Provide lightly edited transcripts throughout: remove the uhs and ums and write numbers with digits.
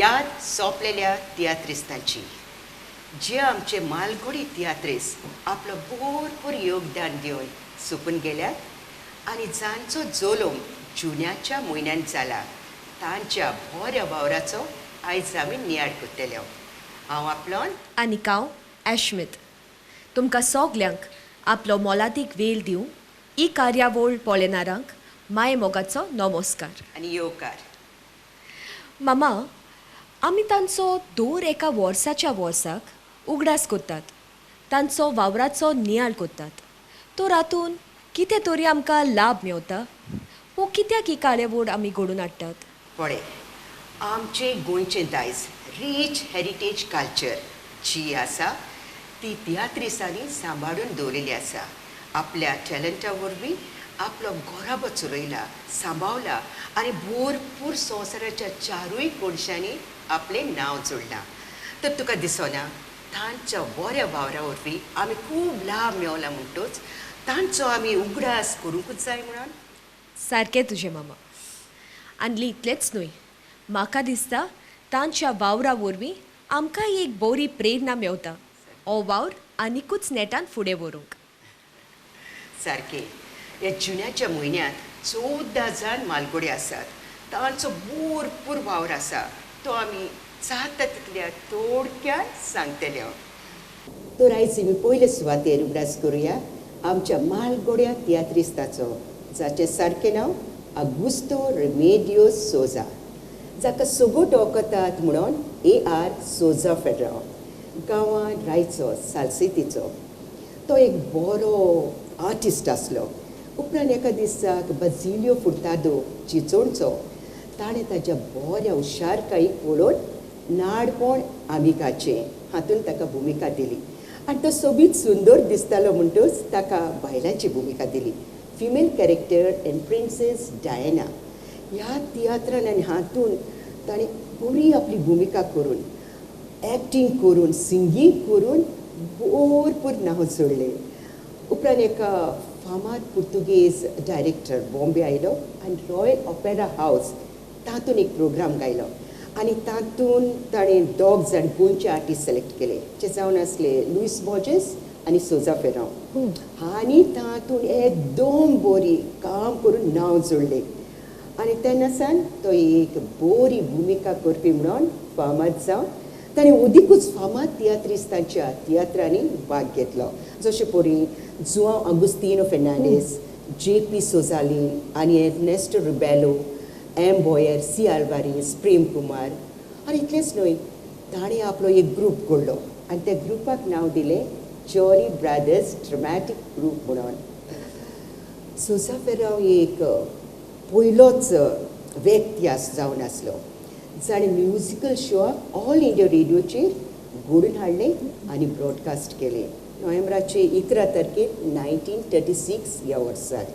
याद सोंपलेल्या तियात्रिस्तांची, जे आमचे मालगुडी तियात्रिस्त आपलो भरपूर योगदान दिवन सोंपून गेल्यात आनी जांचो जल्म जुन्याच्या म्हयन्यांत जाला तांच्या बऱ्या वावराचो आयज आमी नियाळ करतले. हांव आपलोन आनी हांव अश्मित. तुमकां सगल्यांक आपलो मोलादीक वेळ दिवन ही कार्यावळ पळयणारांक माय मोगाचो नमस्कार आनी येवकार. मामा, आमी तांचो दर एका वर्साच्या वर्साक उगडास करतात, तांचो वावराचो नियाळ करतात. तर हातून कितें तरी आमकां लाभ मेवता वो कित्याक ही कार्यावळ आमी घडोवन हाडटात? पळय, आमचे गोंयचें दायज रीच हेरिटेज कल्चर जी आसा ती तियात्रिसांनी सांबाळून दवरिल्ली आसा. आपल्या टॅलंटा वरवीं आपलो घराबो चलयला, सांबाळला आनी भरपूर संवसाराच्या चारूय कोनशांनी आपलें नांव जोडलां. तर तुका दिसना तांच्या बऱ्या वावरा वरवीं आमी खूब लाभ मेवला, म्हणटूच तांचो आमी उगडास करूंकूच जाय म्हणून. सारकें तुजें मामा. आनी इतलेंच न्हय, म्हाका दिसता तांच्या वावरा वरवीं आमकांय एक बरी प्रेरणा मेवता हो वावर आनिकूच नेटान फुडें व्हरूंक. सारकें, ह्या जुन्याच्या म्हयन्यांत 14 जाण मालगुडे आसात, तांचो भरपूर वावर आसा, तो आमी जाता तितल्या थोडक्यान सांगतले. तर आयज आमी पयले सुवातेर उगडास करुया आमच्या मालगोड्या तियात्रिस्ताचो, जाचें सारकें नांव आगुस्तो रेमेडियो सोजा, जाका सगोट वखतात म्हणून ए.आर. सोजा फेर्रांव. गांवांत रायचो सालसेतीचो तो एक बरो आर्टिस्ट आसलो. उपरांत एका दिसाक बाजिलियो फुर्तादो चिंचोणचो ताणें ताच्या बऱ्या हुशारकायेक पळोवन नाडपण आमिकाचें हातून ताका भुमिका दिली आनी तो सोबीत सुंदर दिसतालो म्हणटूच ताका बायलांची भुमिका दिली, female character and princess Diana. ह्या तियात्रान आनी हातून ताणें बरी आपली भुमिका करून एक्टींग करून सिंगींग करून भरपूर नांव जोडलें. उपरांत एका फामाद पुर्तुगेज डायरेक्टर बॉम्बे आयलो आनी रॉयल ऑपेरा हावज तातूंत एक प्रोग्राम गायलो आनी तातूंत ताणें दोग जाण गोंयचे आर्टिस्ट सिलेक्ट केले, जे जावन आसले लुईस बॉर्जेस आनी सोजा फेर्रांव. आनी तातूंत एकदम बरी काम करून नांव जोडलें आनी तेन्ना सावन तो एक बरी भुमिका करपी म्हणून फामाद जावन ताणें अदिकूच फामाद तियात्रिस्तांच्या तियात्रांनी भाग घेतलो, जशें परी जुआंव आगुस्तिनो फेर्नांडीस, जे.पी. सोजाली आनी Ernesto Rebelo, M. Boyer, C. Alvares, Prem Kumar. आनी इतलेंच न्हय, ताणें आपलो एक ग्रूप घडलो आनी त्या ग्रुपाक नांव दिलें जॉली ब्रादर्स ड्रामॅटीक ग्रूप म्हणून. सोजा फेर्रांव एक पयलोच व्यक्ती जावन आसलो जाणें म्युजिकल शोआक ऑल इंडिया रेडियोचेर घडोवन हाडलें आनी ब्रॉडकास्ट केलें नोव्हेंबराचे 11 तारखेर 1936 ह्या वर्साक.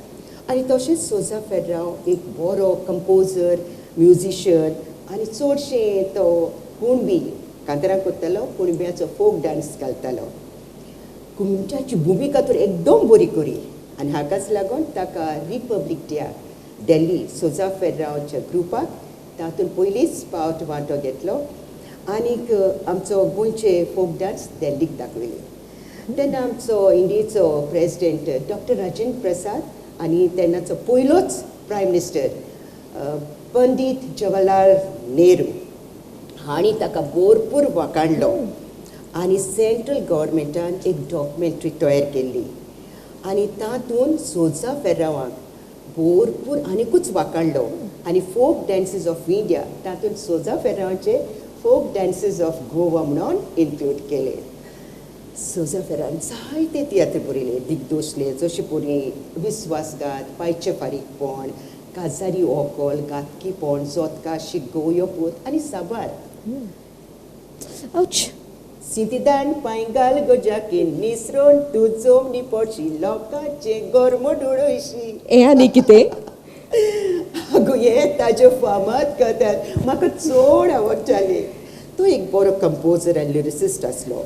आनी तशेंच सोजा फेर्रांव एक बरो कंपोजर, म्युजिशियन आनी चडशें तो कुणबी कांतारां करतालो, कुणब्याचो फोक डांस घालतालो. कुमच्याची भुमिका तर एकदम बरी करी आनी हाकाच लागून ताका रिपब्लीक डेयाक दिल्ली सोजा फेर्रांवच्या ग्रुपाक तातूंत पयलीच फावट वांटो घेतलो आनीक आमचो गोंयचे फोक डांस दिल्लीक दाखयले. तेन्ना आमचो इंडियेचो प्रेजिडेंट डॉक्टर राजेंद्र प्रसाद आनी तेन्नाचो पयलोच प्रायम मिनिस्टर पंडीत जवाहरलाल नेहरू हांणी ताका भरपूर वाखाणलो आनी सेंट्रल गव्हर्मेंटान एक डॉक्युमेंट्री तयार केल्ली आनी तातूंत सोजा फेर्रांवाक भरपूर आनिकूच वाखाणलो आनी फोक डांसीस ऑफ इंडिया तातूंत सोजा फेर्रांवाचे फोक डांसीस ऑफ गोवा म्हणून इन्क्लूड केले. सोजा फेर्रांवान जायते तियात्र बरयले, दिग्दोशले, जशे परी विस्वासघात, पायचें फारीकपण, काजारी ओकल, घातकीपण, जोतका, शिगो, योपूत आनी साबार. सिंतिदान पांय घाल गो जाकीन निसरोन तूं जमनी पडशी लोकांचें गोरमो डोळयशी. हें आनी कितें? आगो हें ताज्यो फामाद कथार म्हाका चड आवडटालें. तो एक बरो कंपोजर आनी लिरिसिस्ट आसलो.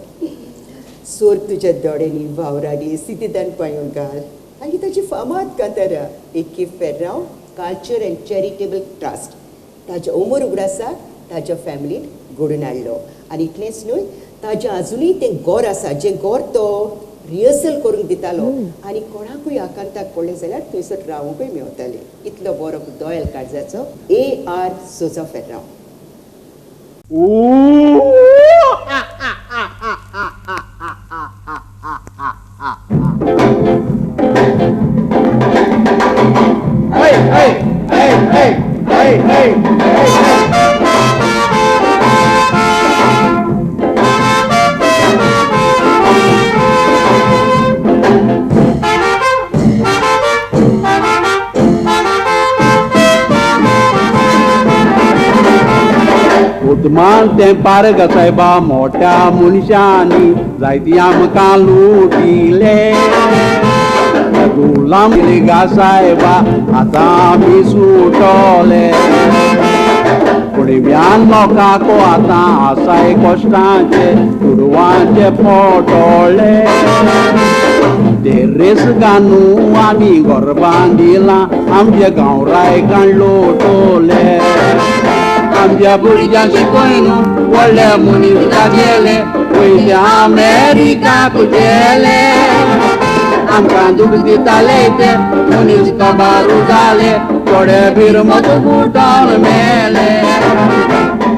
सोर तुज्या दोळ्यांनी वावराडी, सिंतिदान पांय घाल आनी ताजी फामाद कांतारां. A K Ferrao culture and charitable trust ताज्या उमर उगडासाक ताज्या फॅमिलीन घडून हाडलो. आनी इतलेंच न्हय, ताजें आजुनूय तें गोर आसा, जें गोर तो रिहर्सल करूंक दितालो आनी कोणाकूय आकांताक पडलें जाल्यार थंयसर रावंकूय मेवतालें. इतलो बरो दोयल काळजाचो ए आर सोजा फेर्रांव. उदमान तें पारग सायबा मोठ्या मनशांनी जायती आमकां लुटिले, गुलाम गा सायबा आतां आमी सुटोले. कुणब्यान लोकांक आतां आसाय कश्टांचे कुडवांचे पोटोळे, तेरेस गानू आमी गोरबां दिलां आमचे गांवरायकान लोटोले. आमच्या भुरग्यांक शिकय न्हू व्हडले मनीस जागेले, पयशे अमेरिकाक गेले. आमकां दूख दिताले ते मनीस काबारू जाले, थोडे फिरमत बुटान मेले.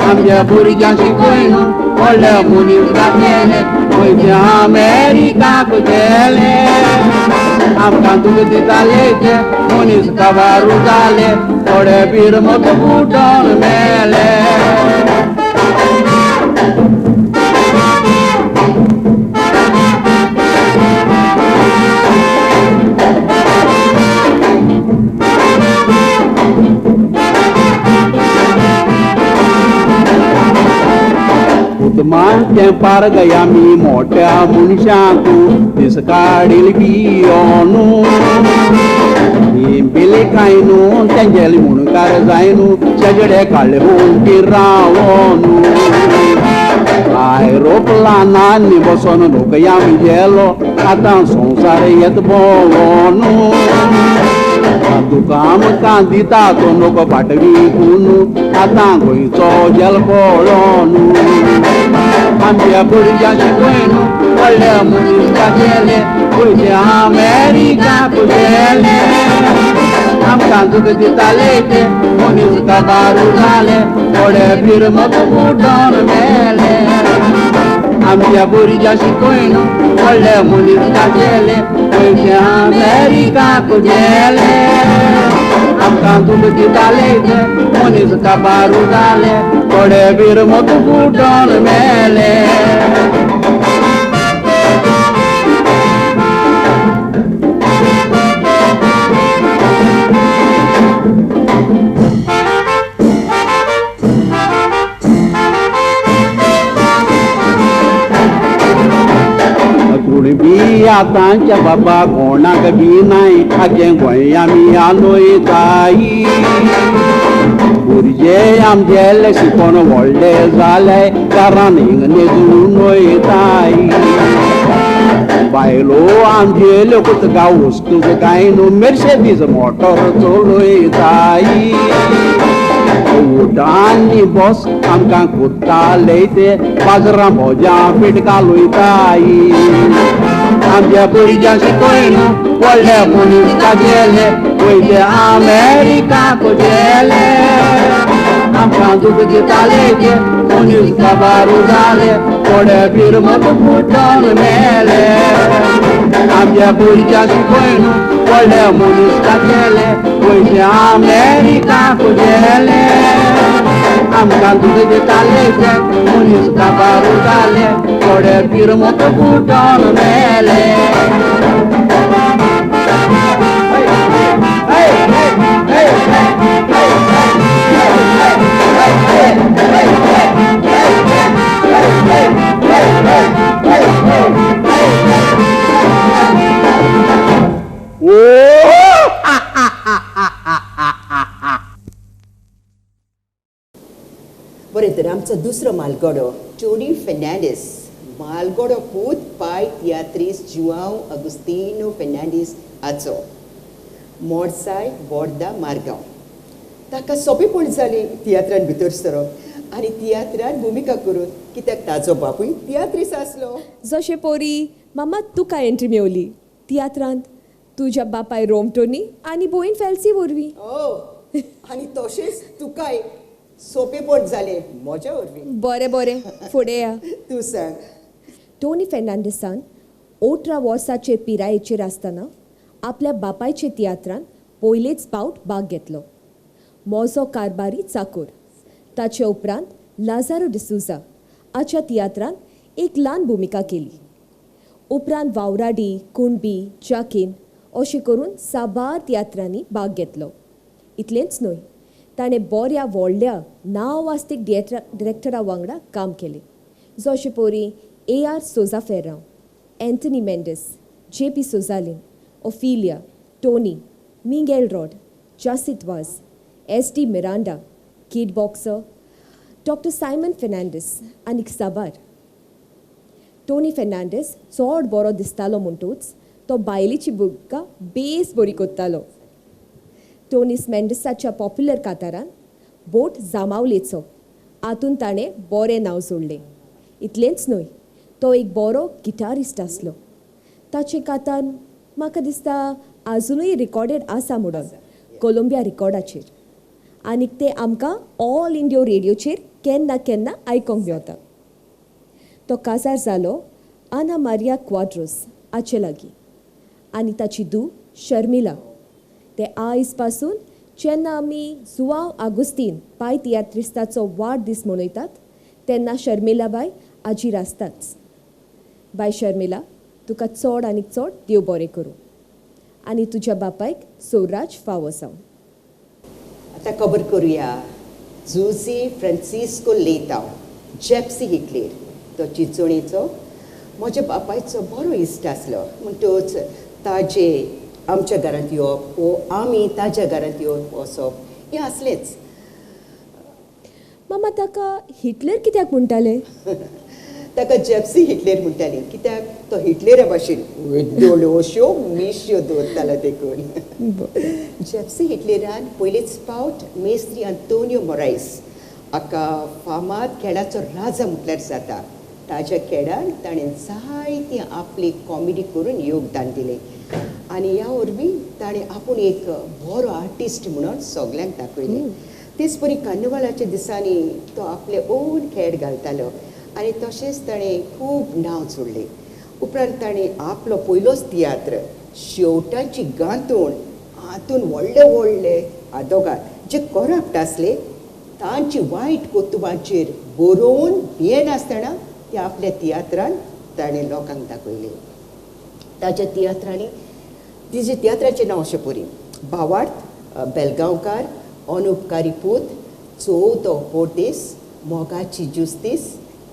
आमच्या भुरग्यांक शिकय न्हू व्हडले मनीस जागेले, पयशे अमेरिकाक गेले. आमकां दूख दिताले ते मनीस काबारू जाले, थोडे फिरमत बुटान मेले. उदमान तें पारग आमी मोठ्या मनशांक दीस काडील बियोनू, बिले काय न्हू तेंगेले मुणकार जाय न्हू, शेजडे काडले हुंटी रावोनू. आयरोप्लानांनी बसोन लोक आमी गेलो, आतां संवसार येत भोंवोनू. तुका आमकां दिता तो नको फाटवी कुनू, आतां गोंयचो जेल पळोवनू. आमच्या भुरग्यांक शिकय न्हू व्हडले मनीस जागेले, पयशे अमेरिकाक गेले. आमकां दूख दिताले ते मनीस काबारू जाले, थोडे फिरमत बुडोन मेले. आमच्या भुरग्यांक शिकय न्हू व्हडले मनीस जागेले, पयशे अमेरिकाक गेले. आमकां दूख दिताले ते मनीस काबारू जाले, थोडे फिरमत बुडोन मेले. कुणबी आतांच्या बाबा कोणाक बी नाय, आगे गोंय आमी आलोयताय. भुरगे आमगेले शिकोन व्हडले जाले, घरान हिंग न्हेसून वयताय. बायलो आमगेल्यो कुतगा वस्तूक काय न्हू, मेर्सेदीस मोटर चलयताय. उटांनी बस आमकां कुत्ताले ते, बाजरां भोजां पीठ घालयताय. आमच्या भुरग्यांक शिकय न्हू व्हडले मनीस जागेले, पयशे अमेरिकाक गेले. आमकां दूख दिताले ते मनीस काबारू जाले, थोडे फिरमत बुडोन मेले. आमच्या भुरग्यांक शिकय न्हू व्हडले मनीस जागेले, पयशे अमेरिकाक गेले. आमकां दूख दिताले ते मनीस काबारू जाले, थोडे फिरमत बुडोन मेले. बरें, तर आमचो दुसरो मालगडो टोनी फेर्नांडीस. मालगडो पूत पाय तियात्रीस जुआंव अगुस्तिनो फेर्नांडीस हाचो, मोडसाय बोर्दा मारगांव. ताका सोंपेपण जाली तियात्रान भितर सरप. आनी तियात्रान भुमिका करून, कित्याक ताजो बापूय तियात्रीस आसलो. जशें पोरी मामा तुका एंट्री मेवली तियात्रांत तुज्या बापाय रोम टोनी आनी भयण फेल्सी वरवीं. आनी तशेंच तुकाय सोंपेपण जालें म्हज्या वरवीं. बरें बरें फुडें या. तूं सांग. टोनी फेर्नांडीसान 18 वर्साचे पिरायेचेर आसतना आपल्या बापायचे तियात्रांत पयलेच पावट भाग घेतलो. मोजो कारबारी चाकोर. ताचे उपरांत लाजारो डिसूजा हाच्या तियात्रांत एक ल्हान भुमिका केली. उपरांत वावराडी, कुणबी, जाकीन अशें करून साबार तियात्रांनी भाग घेतलो. इतलेंच न्हय, ताणें बऱ्या व्हडल्या नांवास्तीक डिरेक्टरा वांगडा काम केलें, जशें परी A R. Souza Ferrao, Anthony Mendes, J P. Souzalin, Ophelia, Tony, Miguel Rod, Jacint Vaz, S D. Miranda, Kid Boxer, doctor Simon Fernandes आनी साबार. टोनी फेर्नांडीस चड बरो दिसतालो म्हणटूच तो बायलेची भुमिका बेस बरी करतालो. टोनीस मेंडीसाच्या पॉप्युलर कातारान बोट जामावलेचो हातून ताणें बरें नांव जोडलें. इतलेंच न्हय, तो एक बरो गिटारिस्ट आसलो. ताचें कातार म्हाका दिसता आजुनूय रिकॉर्डेड आसा म्हणून कोलंबिया रिकॉर्डाचेर, आनीक तें आमकां ऑल इंडिया रेडियोचेर केन्ना केन्ना आयकोंक मेवता. तो काजार जालो आना मारिया क्वाड्रोस हाचे लागीं आनी ताची धूव शर्मिला. ते आयज पासून जेन्ना आमी जुआंव आगुस्तीन पाय तियात्रिस्ताचो वाडदीस मनयतात तेन्ना शर्मिला बाय आजीर आसताच. बाय शर्मिला, तुका चड आनी चड देव बरें करूं आनी तुज्या बापायक सोवराज फावो जावं. आतां खबर करुया जुझी फ्रांसिस्को लेतांव जेप्सी हिटलेर. तो चिंचोणेचो म्हज्या बापायचो बरो इश्ट आसलो. म्हणटच ताजे आमच्या घरांत येवप वो आमी ताज्या घरांत येवन वचप हें आसलेंच. मामा, ताका हिटलर कित्याक म्हणटाले? ताका जेप्सी हिटलर म्हणटाली कित्याक तो हिटलरा भाशेन वेड्ड्यो मिश्यो दवरतालो देखून. जेप्सी हिटलरान पयलेच पावट मेस्त्री अंतोनियो मोरायस हाका फामाद खेळाचो राजा म्हटल्यार जाता ताज्या खेळान ताणें जायती आपली कॉमेडी करून योगदान दिलें आनी ह्या वरवीं ताणें आपूण एक बरो आर्टिस्ट म्हणून सगल्यांक दाखयलें. तेच परी कार्निवालाच्या दिसांनी तो आपले ओन खेळ घालतालो आनी तशेंच ताणें खूब नांव जोडलें. उपरांत ताणें आपलो पयलोच तियात्र शेवटाची गांतूण हातून व्हडले व्हडले आदोगाद जे करप्ट आसले तांची वायट कर्तुबांचेर बरोवन भियेनासतना ते आपल्या तियात्रान ताणें लोकांक दाखयलें. ताच्या तियात्रांनी तिजे तियात्राचें नांव अशें परी भावार्थ, बेलगांवकार, अनुपकारी पूत, चवथो पोर्देस, मोगाची जुस्तीस,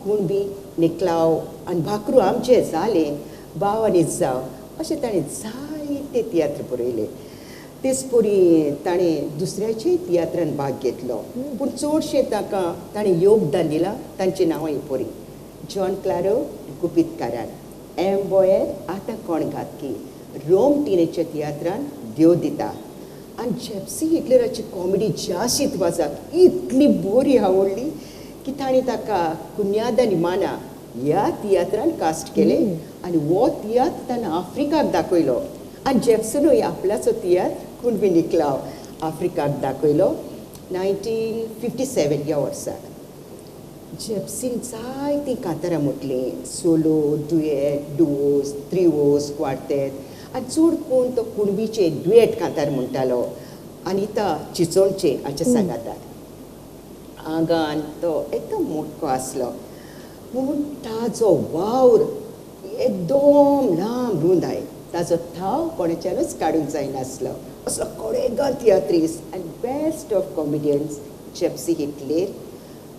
कुणबी, निकलाव आनी भाकरू आमचें जालें, भाव आनी जाव अशें ताणें जायते तियात्र बरयले. तेच परी ताणें दुसऱ्याचेय तियात्रान भाग घेतलो, पूण चडशें ताका ताणें योगदान दिलां तांचीं नांवां ही परी जॉन क्लारो, गुपीतकारान, एम बोयर, आतां कोण घातकी, रोम टिनेच्या तियात्रान देव दिता. आनी जेप्सी हिटलराची कॉमेडी जाशीत वाजाक इतली बरी आवडली की ताणें ताका कुन्याद आनी माना ह्या तियात्रान कास्ट केलें आनी हो तियात्र ताणें आफ्रिकाक दाखयलो. आनी जेप्सनूय आपल्याचो तियात्र कुणबी निकलाव आफ्रिकाक दाखयलो 1957 ह्या वर्साक. जेप्सीन जायतीं कांतारां म्हटलीं, सोलो, डुएट, डुओस, त्रिओस, क्वार्तेत आनी चड कोण तो कुणबीचे डुएट कांतार म्हणटालो आनी आतां चिंचोणचे हाच्या सांगाताक. आंगान तो एकदम मोटको आसलो पूण ताजो वावर एकदम लांब रुंदाय, ताजो थाव कोणाच्यानूच काडूंक जायनासलो. असलो कोडेगार तियात्रीस आनी best of comedians Jepsy Hitler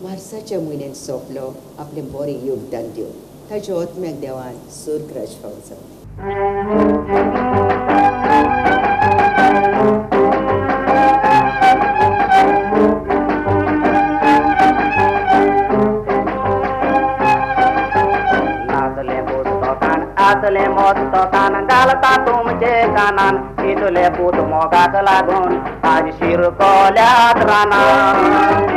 मार्साच्या म्हयन्यान सोंपलो आपलें बरें योगदान दिवन. ताज्या आत्म्याक देवान सुर्गराज फावो जावं. आसले मोत कान घालता तुमचे कानान इतले पूत मोगाक लागून आज शिरकोल्यात रानान.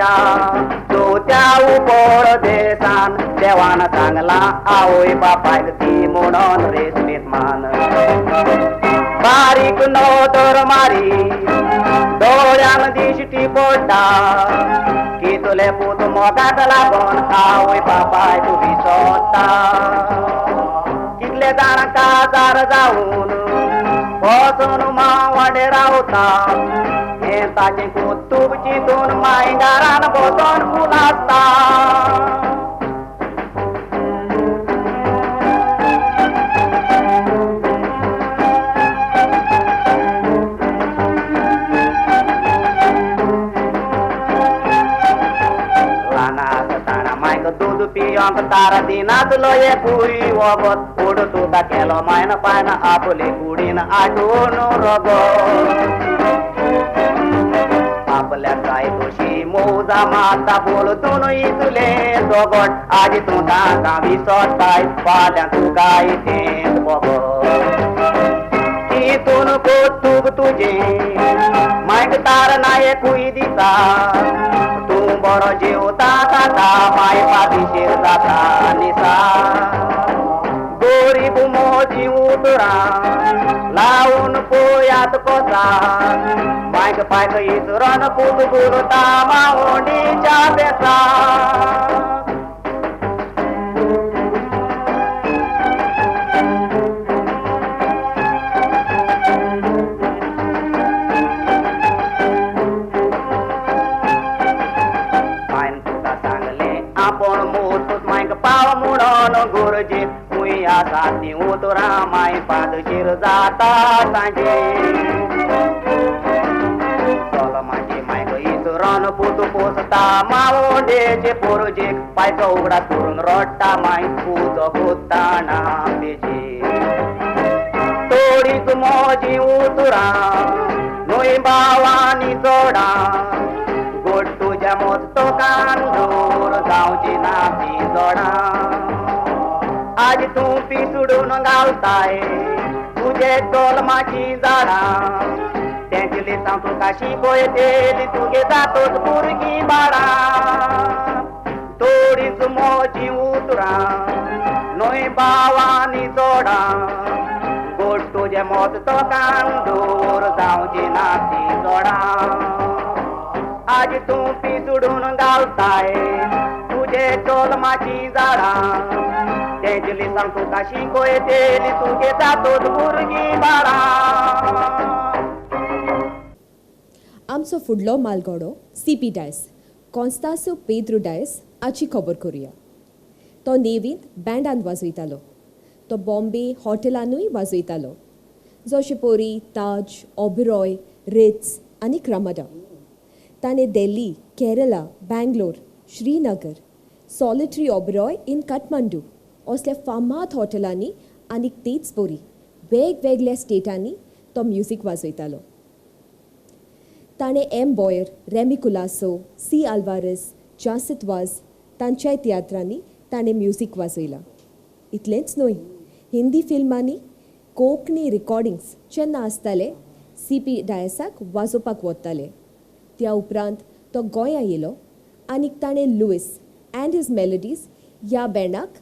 वर्साच्या चवथ्या उपदेसान देवान सांगला आवय बापायक ती म्हणून रेस्पेद मान. बारीक नदर मारी दोळ्यान दिश्टी पडटा कितले पूत मोगाक लागून आवय बापायक विसरता. कितले जाण काजार जावन वचून मावडे रावता हें ताचें कुतूब चिंतून माय दारान बसून उलासता. दूध पियोंक तार दिनातलो एकूय वगत उड तुका केलो मायन पायन आपले कुडीन आठवण रगत. आपल्या जाय तशी मोजा माता बोलतून इतले दोगट आज तूं तांकां विसरताय फाल्यां तुका तेंच बगत. तितून कोतूक तुजें मायक तार ना एकूय दिसा तूं बरो जेवता खाता माय पादिशेर जाता निसा. गरीब मोजी उतरां लावन पोयात कोसा मायक पायक इसरोन पूत गुलता मावोंडीच्या बेसा. आपूण मोतूच मायक पाव म्हणून गुरुजी खूंय आसा ती उतरां माय पादशीर जाता सांजे. चलो म्हाजी मायक इसरोन पूत पोसता मावोंडेचे पोरजेक पायचो उगडास करून रडटा माय उजो कोत्ताना बेजी. थोडीच मोजी उतरां न्हय भावांनी चोडां गोड तुज्या मोजतो कान जावची ना ती जोडां. आज तूं पिसडून घालताय तुजे चोलमाची झाडां तेंचे लिसांव तुका शिकयतेली तुगे जातोच भुरगीं बाळां. थोडीच मोजी उतरां न्हय भावांनी जोडां गोड तुजें मोजतो कान दूर जावची ना ती जोडां. आज तूं पिसडून घालताय तुजे चोलमाची झाडां तेंचे लिसांव तुका शिकयतेली तुगे जातोच भुरगीं बाळां. आमचो फुडलो मालगडो C P Dias Constancio Pedro Dias हाची खबर करुया. तो नेवींत बँडान वाजयतालो. तो बॉम्बे हॉटेलानूय वाजयतालो जशे परी ताज, ओबरॉय, रिट्स आनी क्रामाडा. ताणें Delhi, Kerala, Bangalore, Srinagar, Solitary Oberoi in Kathmandu असल्या फामाद हॉटेलांनी आनी तेच परी वेगवेगळ्या स्टेटांनी तो म्युजीक वाजयतालो. ताणें M Boyer, Remy Colaco, C Alvares, Jacint Vaz तांच्याय तियात्रांनी ताणें म्युजीक वाजयलां. इतलेंच न्हय, हिंदी फिल्मांनी कोंकणी रिकॉर्डिंग्स जेन्ना आसताले सी पी डायसाक वाजोवपाक वताले. त्या उपरांत तो गोंया येयलो आनी ताणें लुईस अँड his melodies ह्या बँडाक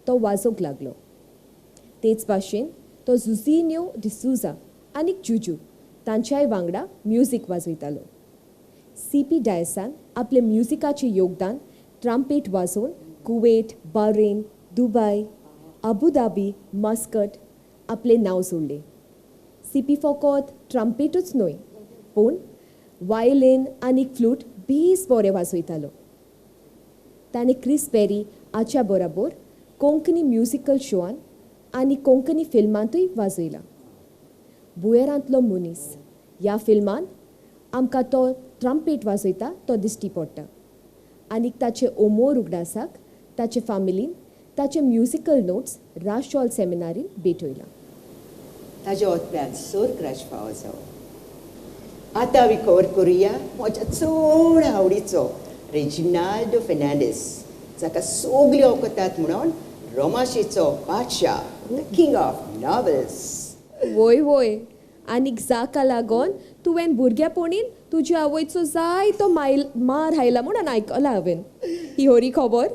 तो वाजोवंक लागलो. तेच भाशेन तो जुझिन्यो डिसूजा आनी जुजू तांच्याय वांगडा म्युजीक वाजयतालो. सी पी डायसान आपलें म्युजिकाचें योगदान trumpet वाजोवन Kuwait, Bahrain, Dubai, Abu Dhabi, Muscat आपलें नांव जोडलें. सी पी फकत ट्रम्पेटूच न्हय पूण वायलीन आनी फ्लूट बेस बरें वाजयतालो. ताणें क्रिस पेरी हाच्या बरोबर कोंकणी म्युजिकल शोआन आनी कोंकणी फिल्मांतूय वाजयलां. भुंयेरांतलो मनीस ह्या फिल्मान आमकां तो ट्रम्पेट वाजयता तो दिश्टी पडटा आनी ताचे ओमोर उगडासाक ताचे फामिलीन ताचे म्युजिकल नोट्स राशॉल सेमिनारीन भेटयलां. ताज्या ओतप्यान सोर फावो जावं. आतां आमी खबर करुया म्हज्या चड आवडीचो रेजिनाल्डो फेर्नांडीस जाका सगळीं वळखतात म्हणून रोमाशेचो बादशाह, the king of novels. वय वय, आनीक जाका लागून तुवें भुरग्यापणीन तुज्या आवयचो जाय तो मार आयला म्हणून आयकला हांवें. ही हरी खबर?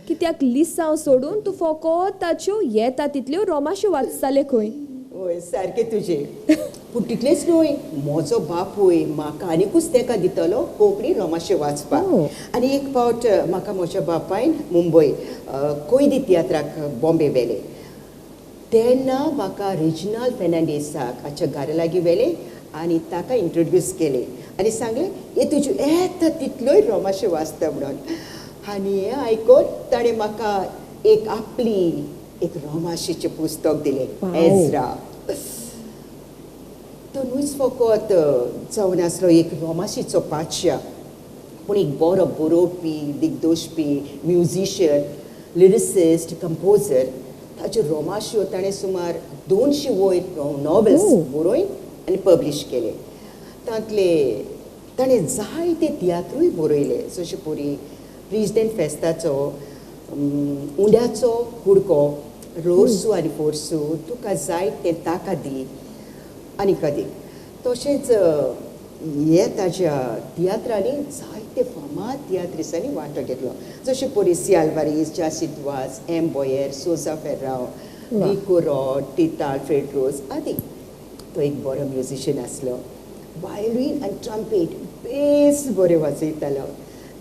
कित्याक लिसांव सोडून तूं फकत ताच्यो येता तितल्यो रोमाश्यो वाचताले खंय. वय सारकें तुजें. पूण तितलेंच न्हय, म्हजो बापूय म्हाका आनीकूच तेका दितलो कोंकणी रोमाशे वाचपाक. आनी एक फावट म्हाका म्हज्या बापायन मुंबय कोयदी तियात्राक बॉम्बे व्हेलें तेन्ना म्हाका रेजिनाल्ड फेर्नांडीसाक हाच्या घरा लागीं व्हेलें आनी ताका इंट्रोड्यूस केलें आनी सांगलें हे तुज्यो येता तितल्योय रोमाशे वाचता म्हणून. आनी हें आयकून ताणें म्हाका एक आपली एक रोमाशेचें पुस्तक दिलें, एज्रा. तो न्हूच फकत जावन आसलो एक रोमाशीचो पातशा, पूण एक बरो बरोवपी, दिग्दोशपी, म्युजिशियन, लिरिसिस्ट, कंपोजर. ताच्यो रोमाश्यो ताणें सुमार 200 वयर नॉवेल्स बरोवन आनी पब्लीश केले. तांतले ताणें जायते तियात्रूय बरयले, जशे परी प्रेजिडेंट फेस्ताचो, उंड्याचो कुडको, रोर्सू आनी फोर्सू, तुका जाय तें ताका दी आनी कदी. तशेंच हे ताज्या तियात्रांनी जायते फामाद तियात्रिसांनी वांटो घेतलो, जशे परी C Alvares, Jacint Vaz, M Boyer, Souza Ferrao, Rico Rod, Tita Alfred Rose आदी. तो एक बरो म्युजिशियन आसलो. वायलीन आनी ट्रम्पेट बेस बरें वाजयतालो.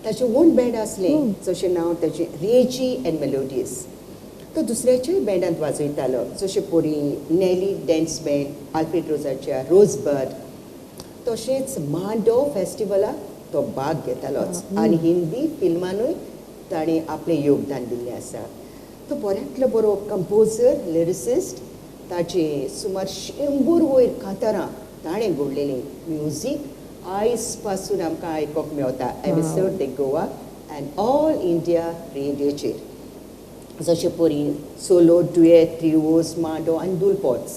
ताचें ओन बँड आसलें, जशें नांव ताचें रेजी एंड मेलोडियस. तो दुसऱ्याच्याय बँडांत वाजयतालो, जशें परी नेली डॅन्स बँड, आल्फ्रेड रोजाच्या रोजबर्ड. तशेंच मांडो फेस्टिवलाक तो भाग घेतालोच आनी हिंदी फिल्मानूय ताणें आपलें योगदान दिल्लें आसा. तो बऱ्यांतलो बरो कंपोजर, लिरिसिस्ट. ताचे सुमार 100 वयर कांतारां ताणें घडलेलीं. म्युजीक आयज पासून आमकां आयकूंक मेवता एमिसोड de Goa and all India रेडियोचेर, जशे परी सोलो, डुएट, ट्रिओस, मांडो आनी दुलपोट्स.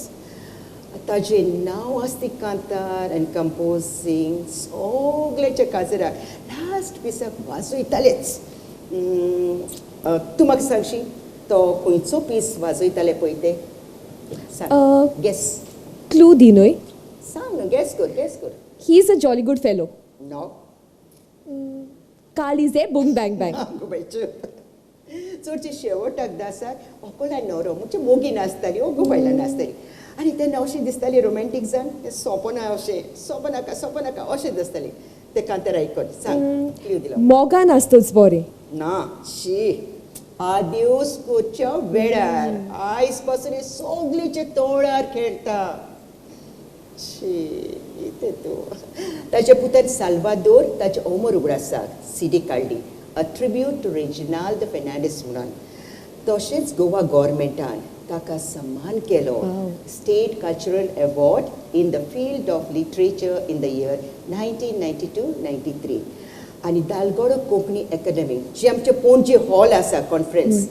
ताजें नांव आसती कांतार आनी कंपोजींग सगळ्याच्या काजराक लास्ट पिसाक वाजयतालेच. तूं म्हाका सांगशी तो खंयचो पीस वाजयताले पळय ते? सांग, गॅस. क्लू दी न्हय? सांग न्हू, गॅस कर, गॅस कर. He is a jolly good fellow. No. काळीज ए बूंग बँग बँग. चडशे शेवटाक दासाक व्हंकल आनी न्हवरो म्हणजे मोगी नासताली, ओगो बायलां नासताली. आनी तेन्ना अशें दिसतालें रोमेंटीक जावन तें सोंपना, अशें सोंपनाका सोंपनाका अशें दिसतालें. तें कांतार आयकून सांग, क्ल्यू दिलो. मोगान आसतच बरें ना शी आदिवस करच्या वेळार आयज पासून हे सगळेचे तोंडार खेळटा. शी कितें तूं. ताच्या पुतान साल्वादोर ताचे अमर उगडासाक सिडी काडली, a tribute to Reginald Fernandes म्हणून. तशेंच गोवा गव्हर्मेंटान ताका सन्मान केलो, state cultural award in the field of literature in the year 1992-93. आनी दालगोडो कोंकणी अकादमी जी आमचे पणजे हॉल आसा कॉन्फरन्स,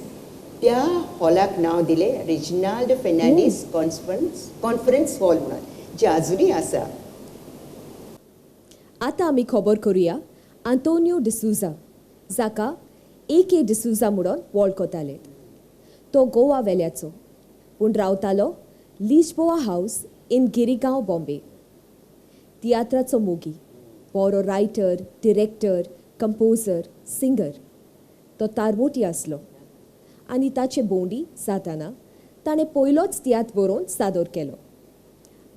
त्या हॉलाक नांव दिलें रेजिनाल्ड फेर्नांडीस कॉन्फरन्स हॉल म्हणून, जे आजुनूय आसा. आतां आमी खबर करुया आंतोनियो डिसूजा, जाका ए के डिसूजा म्हणून वळखताले. तो गोवा वेल्याचो, पूण रावतालो लिजबोआ हावस इन गिरीगांव, बॉम्बे. तियात्राचो मोगी, बरो रायटर, डिरेक्टर, कंपोजर, सिंगर. तो तारवोटी आसलो आनी ताचे भोंवडी जाताना ताणें पयलोच तियात्र बरोवन सादर केलो,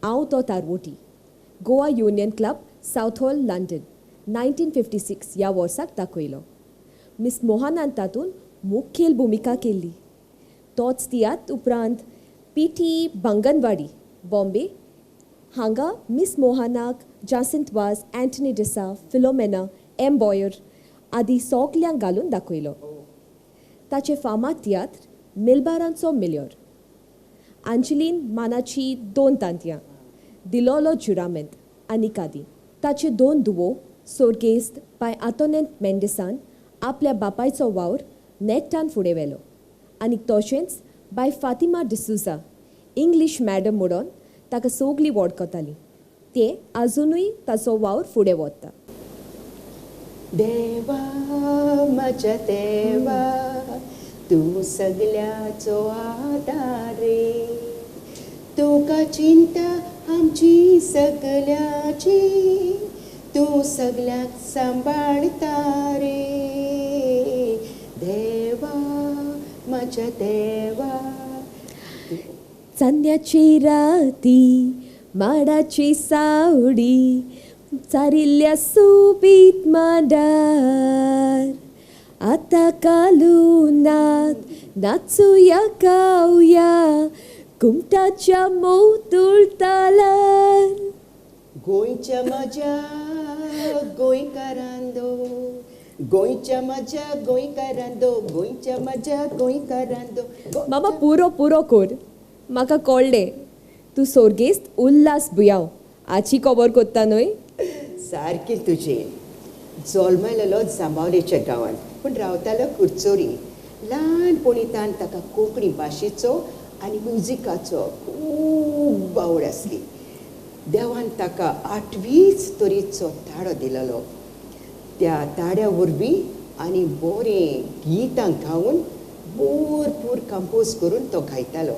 हांव तो तारवोटी, Goa union club, Southall, London, 1956 ह्या वर्साक दाखयलो. मिस मोहनान तातूंत मुखेल भुमिका केल्ली. तोच तियात्र उपरांत पी टी बांगनवाडी, बॉम्बे हांगा मिस मोहनाक जासिंत वाज, अँटनी डिसा, फिलोमेना, एम बॉयर आदी सगल्यांक घालून दाखयलो. ताचे फामाद तियात्र मिलबारांचो मिल्योर, आंजलीन मानाची 2 तांतयां, दिलोलो जुरामेंत आनी कादी. ताचे 2 दुवो सोर्गेस्त बाय आंतोनेत मेंडिसान आपल्या बापायचो वावर नेट्टान फुडें व्हेलो आनी तशेंच बाय फातिमा डिसूजा इंग्लीश मॅडम म्हणून ताका सगळीं वळखताली. ते आजुनूय ताचो वावर फुडें वता. देवा म्हज्या देवा, तूं सगल्याचो आदार रे, तुका चिंता आमची सगल्याची, तूं सगल्यांक सांबाळटा रे देवा म्हज्या देवा. चांद्याची राती माडाची सावडी चारिल्ल्या सोबीत मांडार आतां कालूनात नाचुया गावया कुमटाच्या मोतुळ तालार. गोंयच्या म्हज्या गोंयकारांदो गोंयच्या म्हज्या गोंयकारांदो गोंयच्या म्हज्या गोंयकारांदो. मामा पुरो पुरो कोर, म्हाका कळ्ळें तूं सोर्गेस्त उल्हास बुयांव आची खबर कोत्ता न्हय? सारकें तुजें. जल्मलेलो जांबावलेच्या गांवांत पूण रावतालो कुरचोरी. ल्हानपणी तान ताका कोंकणी भाशेचो आनी म्युजिकाचो खूब आवड आसली. देवान ताका आठवीच तरेचो ताळो दिलेलो. त्या ताळ्या वरवीं आनी बरें गितां गावन भरपूर कंपोज करून तो गायतालो.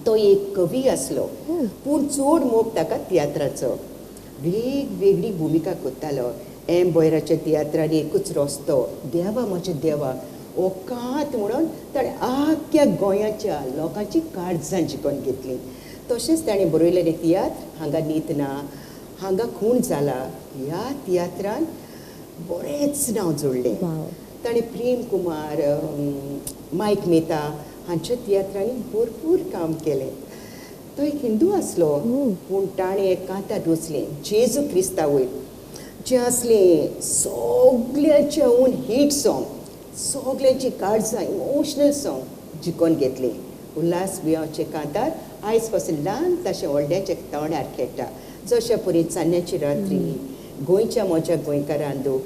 तो एक कवी आसलो पूण चड मोग ताका तियात्राचो. वेगवेगळी भुमिका करतालो. एम बोयराच्या तियात्रांनी एकूच रस्तो देवा म्हज्या देवा हो कांत म्हणून ताणें आख्ख्या गोंयाच्या लोकांची काळजां जिखून घेतली. तशेंच ताणें बरयलेले तियात्र हांगा नीत ना हांगा खून जाला ह्या तियात्रान बरेंच नांव जोडलें. ताणें प्रेम कुमार मायक मेहता हांच्या तियात्रांनी भरपूर काम केलें. तो एक हिंदू आसलो पूण ताणें एक कांतार रचलें जेजू क्रिस्ता वयर जें आसलें सगल्यांचें हून हीट सॉंग, सगल्यांची काळजां इमोशनल सॉंग जिखून घेतलें. उल्हास बुयांवचें कांतार आयज पासून ल्हान तशें व्हडल्याच्या तोंडार खेळटा. जशें परी चान्न्याची रात्री गोंयच्या म्हज्या गोंयकारांदो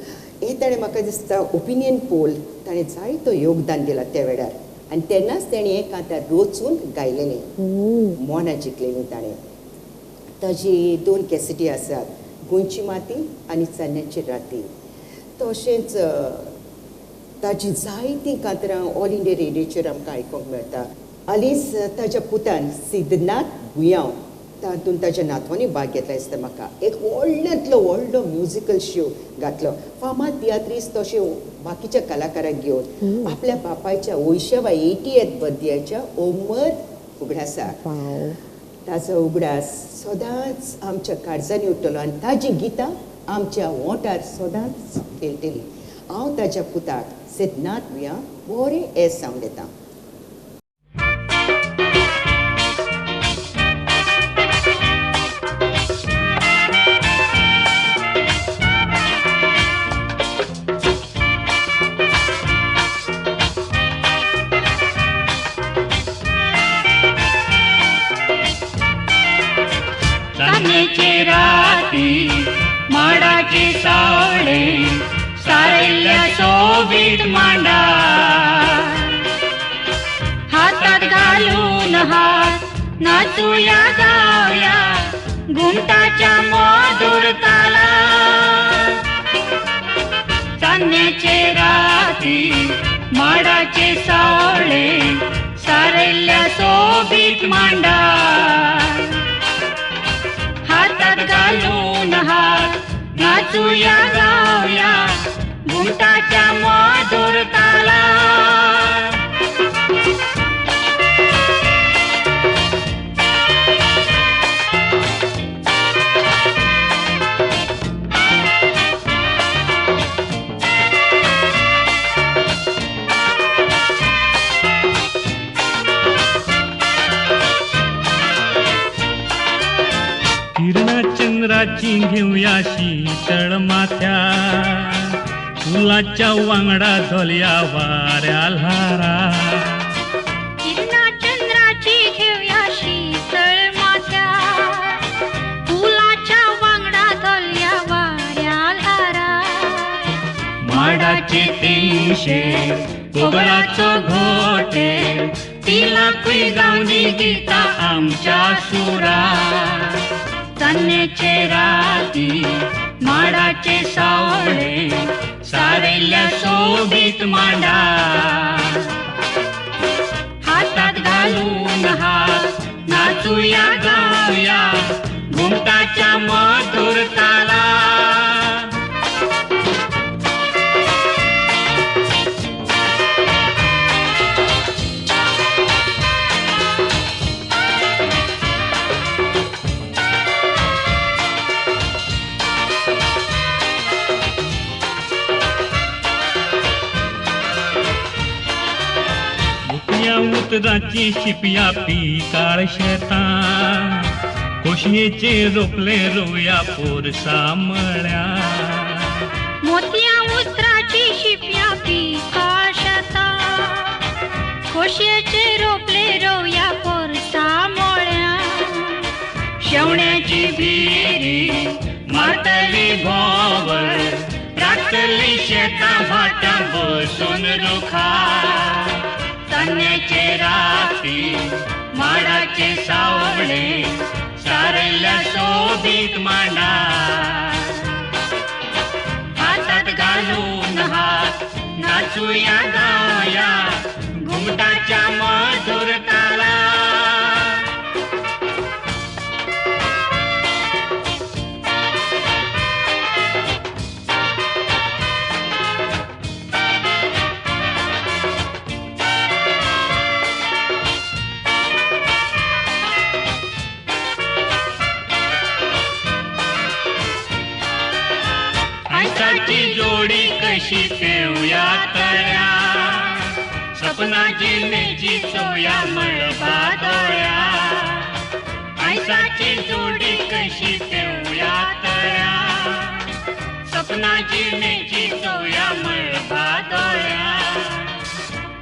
हें ताणें म्हाका दिसता ओपिनियन पोल ताणें जायतो योगदान दिलां त्या वेळार आनी तेन्नाच ताणें हें कांतार रचून गायलेलें, मनां जिखलेलीं ताणें. ताजी दोन कॅसेटी आसात, गोंयची माती आनी चान्न्याची राती. तशेंच ताजी जायतीं कांतरां ऑल इंडिया रेडियोचेर आमकां आयकूंक मेळटा. हालींच ताज्या पुतान सिद्धनाथ बुयांव तातूंत ताज्या नातवांनी भाग घेतला दिसता म्हाका. एक व्हडल्यांतलो व्हडलो म्युजिकल शो घातलो. फामाद तियात्रीस्त तशें बाकीच्या कलाकारांक घेवन आपल्या बापायच्या वैशवा 80th बर्थडेच्या ओमर उगडासाक. ताजो उगडास सदांच आमच्या काळजांनी उरतलो आनी ताजीं गितां आमच्या ओंठार सदांच खेळटलीं. हांव ताज्या पुताक सिद्धनाथ बुयांव बरें येस सांगता. राती माडाची सावळे सारयल्ल्या सोबीत मांडा हातात घालून हात नाचूया गावया घुमटाच्या मधुर तालात. चान्न्याचे राती माडाचे सावळे सारयल्ल्या सोबीत मांडा हातात घालून हात नाचूया गावया घुमटाच्या मधुर तालात. चंद्राची घेऊया शीतळ माथ्या फुलाच्या वांगडा धोलया वाऱ्या ल्हारा. किरणा चंद्राची घेऊया शीतळ माथ्या फुलाच्या वांगडा धोलया वाऱ्या ल्हारा. माडाचे तेंगशे कोगळाचो घोटे तिलाकूय गावनी गीता आमच्या सुरा. चान्न्याचे राती माडाचे सावळे सारयल्ल्या सोबीत मांडा हातात घालून हात नाचूया गावया घुमटाच्या मधुर तालात. उतराची शिपया पिकाळ शेतां, खोशयेचे रोपले रोवया पोरसा मळ्या. मोतयां उतराची शिपया पिकाळ शेतां, खोशयेचे रोपले रोवया पोरसा मळ्या. शेवण्याची भिरी मारतली भोंवर, राखतली शेतां भाटां बसून रुखा. चान्न्याचे राती माडाचे सावळे, सारयल्ल्या सोबीत मांडा. हातात घालून हात नाचूया गावया घुमटाच्या मधुर ताला. आयसाची जोडी कशी पेवया तळ्या, सपना जिणेची चोया मळबा दोळ्या. आयसाची जोडी कशी पेवया तळ्या, सपना जिणेची चोया मळबा दोळ्या.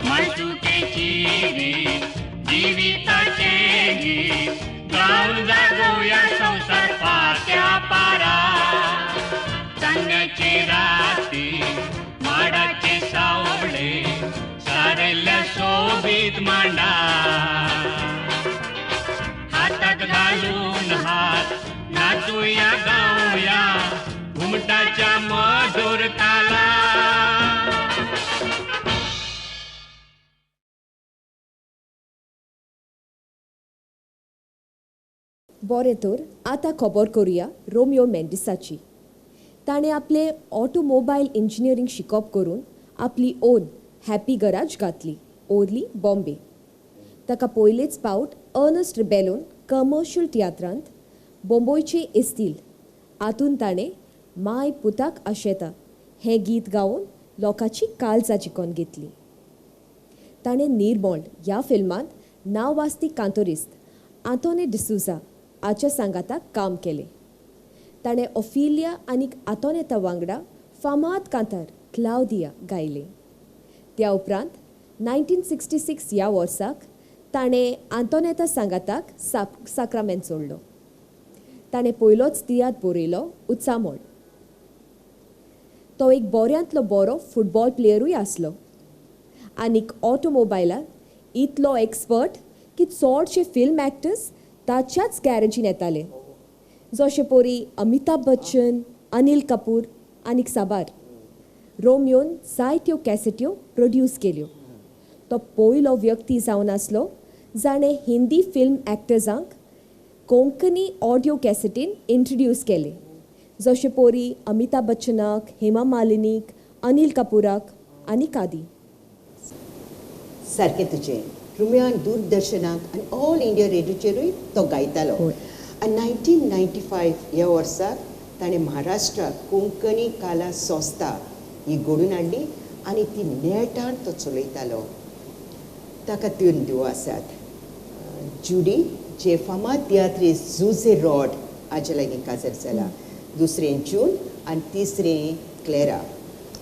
माणसुकेची रीत जिविताचे गीत, गावन जागोवया संवसार पात्या पारा. चान्न्याचे राती माडाचे सावळे, सारयल्ल्या सोबीत मांडा. हातात घालून हात नाचूया गावया घुमटाच्या मधुर ताला. बरें तर आतां खबर करुया रोमियो मेंडिसाची. ताणें आपलें ऑटोमोबायल इंजिनियरींग शिकप करून आपली ओन हॅपी गराज घातली ओर्ली बॉम्बे. ताका पयलेच फावट अर्नस्ट रिबेलोन कमर्शियल तियात्रांत बोंबोयचे इस्तील हातून ताणें माय पुताक आशेता हें गीत गावन लोकांची काळजां जिखून घेतली. ताणें निर्मोळ ह्या फिल्मांत नांवास्ती कांतोरिस्त आंतोनी डिसुजा हाच्या सांगाताक काम केलें. ताणें ओफिलिया आनी आंतोनेता वांगडा फामाद कांतार क्लावदिया गायलें. त्या उपरांत 1966 ह्या वर्साक ताणें आंतोनेता सांगाताक साक्रामेंत सोडलो. ताणें पयलोच तियात्र बरयलो उत्सामोळ. तो एक बऱ्यांतलो बरो फुटबॉल प्लेयरूय आसलो आनीक ऑटोमोबायलान इतलो एक्सपर्ट की चडशे फिल्म एक्टर्स ताच्याच गॅरेजीन येताले, जशे पोरी अमिताभ बच्चन, अनिल कपूर आनीक साबार. रोमियोन जायत्यो कॅसेट्यो प्रोड्यूस केल्यो. तो पयलो व्यक्ती जावन आसलो जाणें हिंदी फिल्म एक्टर्सांक कोंकणी ऑडियो कॅसेटीन इंट्रोड्यूस केले, जशे पोरी अमिताभ बच्चनाक, हेमा मालिनीक, अनिल कपूराक आनी आदी. सारकें तुजें. रोमियोन दूरदर्शनाक आनी ऑल इंडिया रेडियोचेरूय तो गायतालो. आनी 1995 ह्या वर्साक ताणें महाराष्ट्राक कोंकणी कला संस्था ही घडोवन हाडली आनी ती नेटान तो चलयतालो. ताका तीन देव आसात. जुडी जे फामाद तियात्रिस्त जुझे रॉड हाजे लागीं काजार जाला, दुसरें जून आनी तिसरें क्लेरा.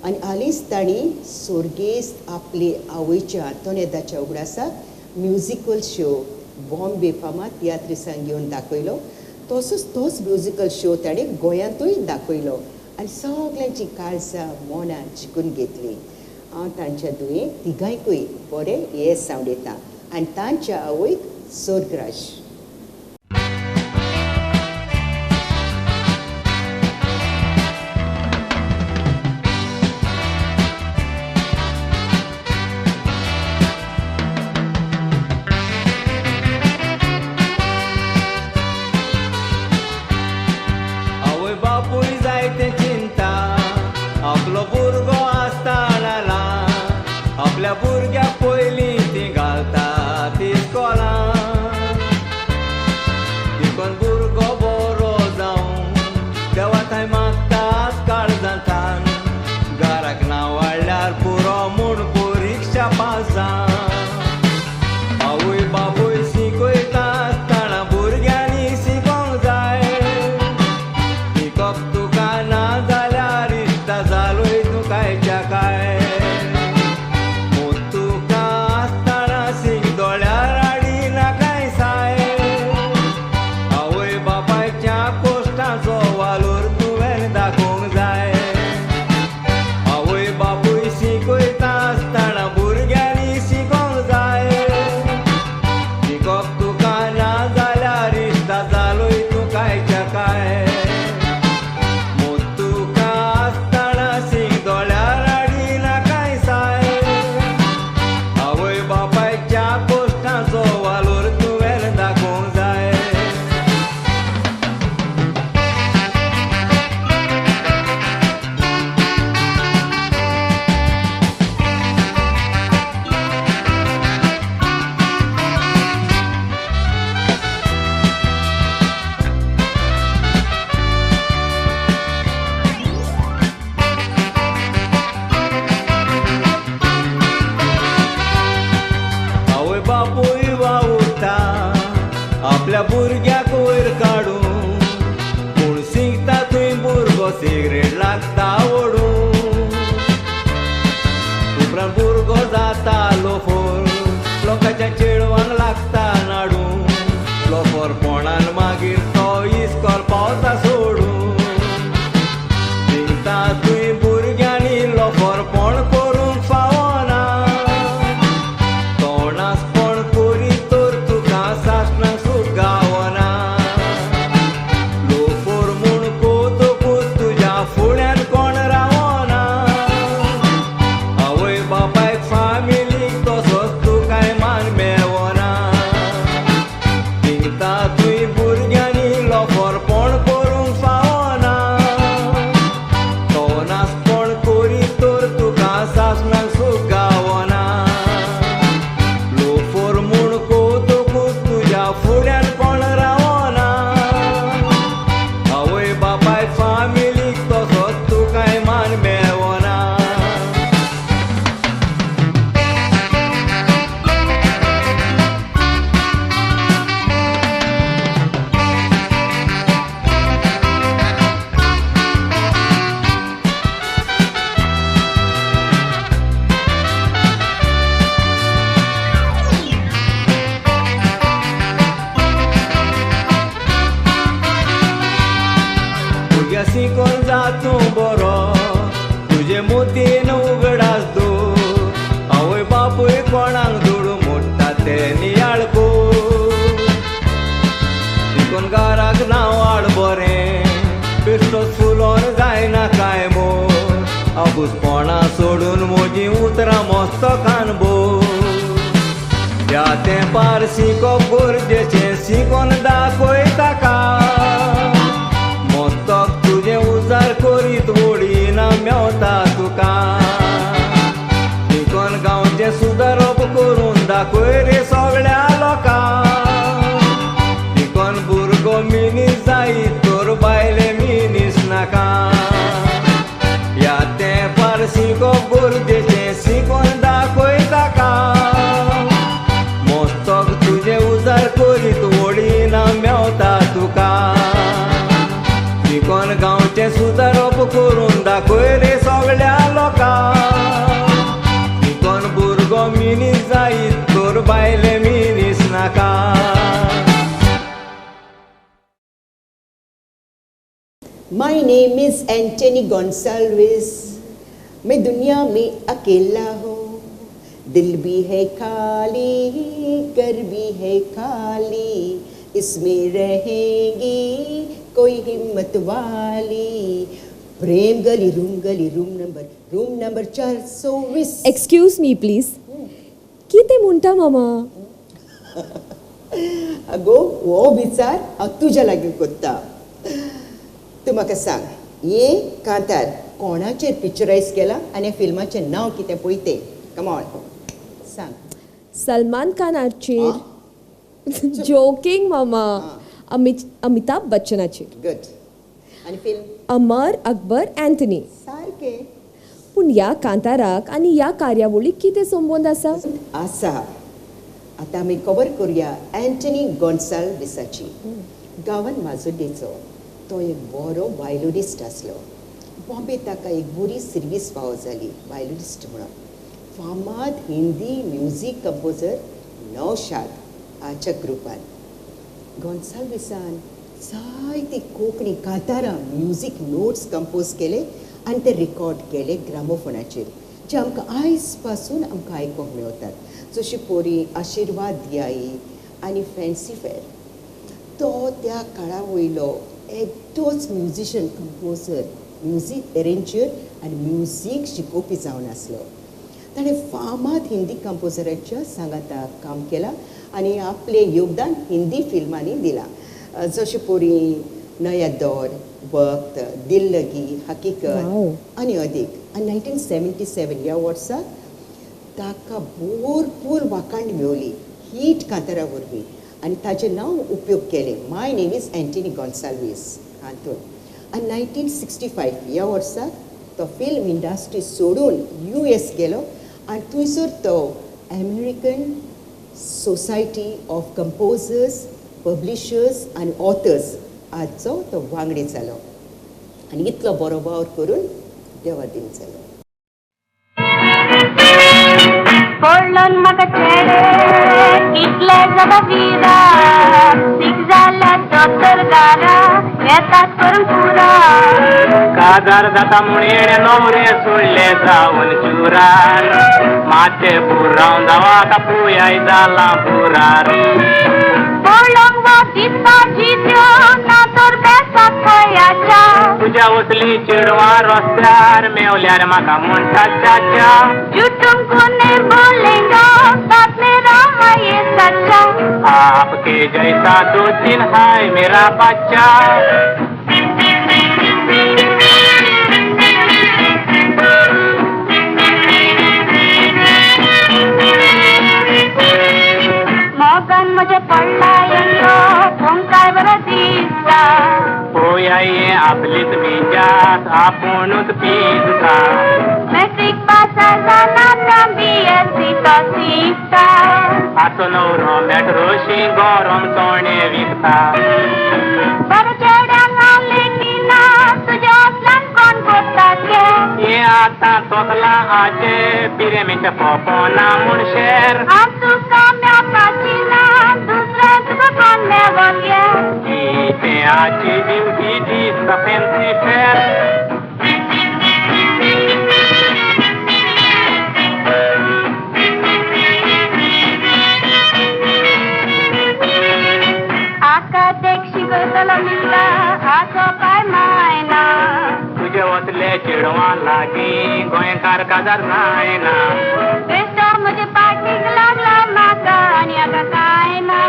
आनी हालींच तांणी सोर्गेस्त आपले आवयच्या आंतोनेताच्या उगडासाक म्युजिकल शो बॉम्बे फामाद तियात्रिस्तांक घेवन दाखयलो. तसोच तोच म्युजिकल शो ताणें गोंयांतूय दाखयलो आनी सगल्यांची काळजां मनां जिखून घेतली. हांव तांच्या दुयेंक तिगांयकूय बरें येस सांवडयता आनी तांच्या आवयक सोर्गराज. आपल्या भुरग्याक वयर काडूं पूण शिकता थंय भुरगो सिगरेट लागता ओडूं उपरांत भुरगो जाता लोफोर लोकांच्या चेडवांक लागता नाडूं लोफोरपणान मागीर तो इस्कॉल पावता सोडूं शिकता थंय भुरग्यांनी लोफोरपण करूंक फावना तोणासपण करीत तर तुका सासणाक सूख गावना लोफोर म्हूण कोतकूच तुज्या फुड्यान कोण रावना आवय बापायक फामिलीक तसोच तुकाय मान मेवना शिकता तुय भुरग्यांनी लोफोरपण करूंक फावना तोणासपण करीत तर तुका सासणाक सूख गावना लोफोर म्हूण कोतकूच तुज्या फुड्यान कोण रावना आवय बापाय फामिलीक तसोच तुकाय मान मेवना. भुरग्या शिकोन जा तूं बरो तुजे मोतीन उगडास दवर आवय बापूय कोणाक दुडू मोडटा ते नियाळ कर शिकोन घराक नांव हाड बरें बेश्टोच फुलोन जायना कांय मोर आबूजपणां सोडून म्हजीं उतरां मस्तकान भर ह्या तेंपार शिकोप गरजेचें शिकोन दाखय ताका मस्तक तुजें उजार करीत वडिना मेवता तुका शिकोन गांवचें सुदारप करून दाखय रे सगळ्या लोकांक शिकोन भुरगो मिनीस जायत तर बायले मिनीस नाका ह्या तेंपार शिकोप गरजेचें शिकोन दाखय ताका मस्तक तुजें उजार करीत वडिना मेवता तुका शिकोन गांवचें सुदारप करून दाखय रे सगळ्या लोकांक शिकोन भुरगो मिनीस जायत तर बायले मिनीस नाका. My name is Anthony Gonsalves. मैं दुनिया में अकेला हूँ, दिल भी है खाली, घर भी है खाली, इसमें रहेगी कोई हिम्मत वाली. प्रेम गली room number 420. Excuse me please, कितें म्हणटा मामा? अगो हो विचार हांव तुज्या लागीं कोत्ता. तूं म्हाका सांग, हे कांतार कोणाचेर पिक्चरायज केला आनी ह्या फिल्माचें नांव कितें पळय तें. कमॉन सांग. सलमान खानाचेर. जोकींग मामा, अमिताभ बच्चनाचेर. गुड. आनी फिल्म? अमर अकबर अँथनी. सारकें. पूण ह्या कांताराक आनी ह्या कार्यावळीक कितें संबंद आसा? आसा. आतां आमी कवर करुया अँथनी गोन्साल्विसाची. गांवान माजोड्डेचो तो एक बरो वायलोनिस्ट आसलो. बॉम्बे ताका एक बरी सर्वीस फावो जाली वायलोनिस्ट म्हणून. फामाद हिंदी म्युजीक कंपोजर नौशाद हाच्या ग्रुपान गोन्साल्विसान जायती कोंकणी कांतारां म्युजीक नोट्स कंपोज केले आनी ते रिकॉर्ड केले ग्रामोफोनाचेर, जे आमकां आयज पासून आमकां आयकूंक मेवतात, जशी पोरी आशिर्वाद दियाई आनी फॅन्सी फेर. तो त्या काळा वयलो एकटोच म्युजिशन, कंपोजर, म्युजीक एरेंजर आनी म्युजीक शिकोवपी जावन आसलो. ताणें फामाद हिंदी कंपोजराच्या सांगाताक काम केलां आनी आपलें योगदान हिंदी फिल्मांनी दिलां, जशें पोरी नया दौर, वक्त, दिल लगी, हकीकत आनी अदीक. आनी 1977 ह्या वर्सा ताका भरपूर वाखाण मेवली हीट कांतारा वरवीं आनी ताचें नांव उपयोग केलें my name is Anthony Gonsalves हातूंत. आनी 1965 ह्या वर्सा तो फिल्म इंडस्ट्री सोडून US गेलो आनी थंयसर तो American society of composers publishers आनी ऑथर्स हाचो तो वांगडी जालो आनी इतलो बरो वावर करून देवा दिन जालो. पडलोन म्हाका चेडे कितले जाता विरा सीक जाल्या दोतोर गारा येतात करून पुरा काजार जाता म्हूण येणें नवरे सोडले जावन चुरार माते पुरावन जावा आतां पुयाय जालां पुरार. पडलोंक वा दिसता जित्यो ना तर बेसाक खंयाच्या तुज्या वसली चेडवां रस्त्यार मेवल्यार म्हाका म्हणटा चाचा. झूठ तुमको नहीं बोलेगा साथ मेरा है ये सच्चा. आपके जैसा दो दिन है मेरा बच्चा. मोगान म्हज्या पडला येंगो पोंकाय बरो दिसता. पोयाये आपलीच मिजास आपुणूच पिजता. मॅट्रीक पास जाना त्या बीएससी तो शिकता. आसो नवरो मेट्रोशी गरम चोणे विकता. बरें चेड्यांक हांव लेखिना तुज्या असल्यान कोण कोत्ता गे. हें आतां तोखलां आजे पिरेमीच्या पोपोना म्हूण शेर. हांव तुका मेळपाची ना दुसरें तुका कोण मेळोन गे. तें आजी दिवटी दिसता फॅन्सी फेर. आका देख शिकयतलो मिस्ता आसो काय मायना. तुजे वतले चेडवां लागीं गोंयकार काजार जायना. बेश्टो म्हजे पाटीक लागला म्हाका आनी आतां कांय ना.